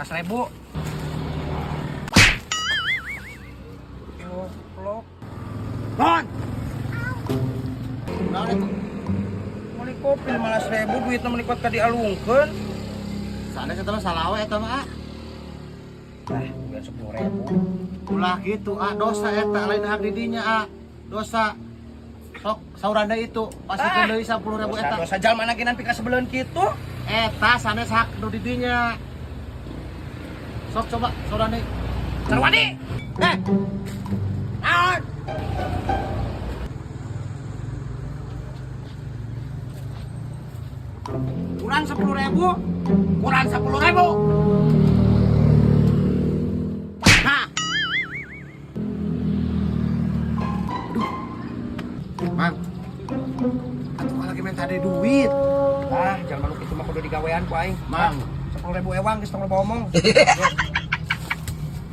15.000. Goblok. Bon. Naon itu? Meuli kopi 15.000 duitna meuni kuat ka dialungkeun. Sanes eta mah salah we eta mah, ah. Ah, biar 10.000. Ulah gitu, ah, dosa eta lain hak di dinya, ah. Dosa. Sok sauran deui itu, pasikeun deui 10.000 eta. Dosa jalma lagi nanti kasebeleun kitu. Eta sanes hak nu di dinya. Sok coba sauran deui. Sarwadi. Eh. Naon? Kurang 10.000. Kurang 10.000. Nah. Aduh. Mang. Atuh lagi minta deui duit. Ah, jalma nu kitu mah kudu digawean ku aing. Mang. 10.000 ewang geus tong loba omong.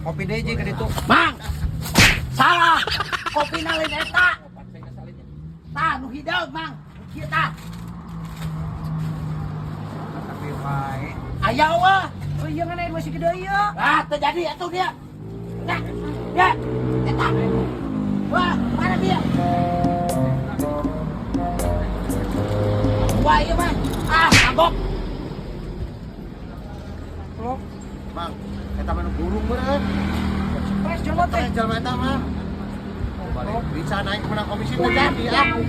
Kopi deui jeung ka ditu. Mang. Salah. Kopina lain eta. Tah nu hideung, Mang. Kieu tah. Tapi wae. Aya wah. Oh iya ngan aya dua siki deui ieu. Ah, terjadi atuh dia. Nah, ya, eta. Wah, mana dia? Wah, iya mah. Ah, mabok. Goblok. Mang, eta mah nu burung meureun. Stres jelema teh. Teh jelema eta mah. Balik bisa naik menang komisi teh jadi ah.